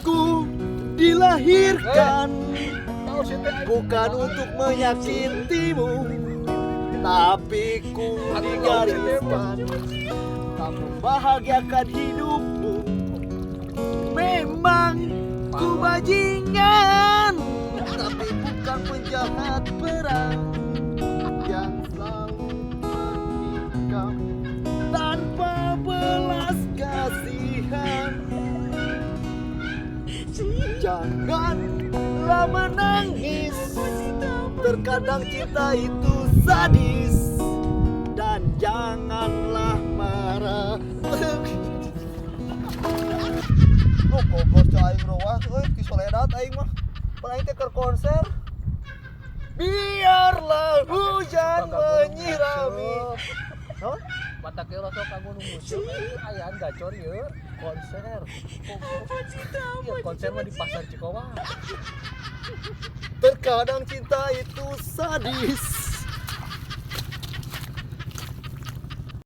Ku dilahirkan Tahu sih teh. Bukan untuk menyakitimu, tapi ku digariskan tak membahagiakan hidupmu. Memang ku bajingan, tapi bukan penjahat perang yang selalu menikam tanpa belas kasihan. Janganlah menangis. Terkadang cinta itu sadis. Dan janganlah marah. Lu goblok cai, aing roas euy, ki soledat aing mah. Pan aing teh keur konser. Biarlah hujan menyirami. Naon? Mata ke rosok ka Gunung Museum ayaan gacor ieu konser. Iya, konser mah di Pasar Cikowa. Terkadang cinta itu sadis.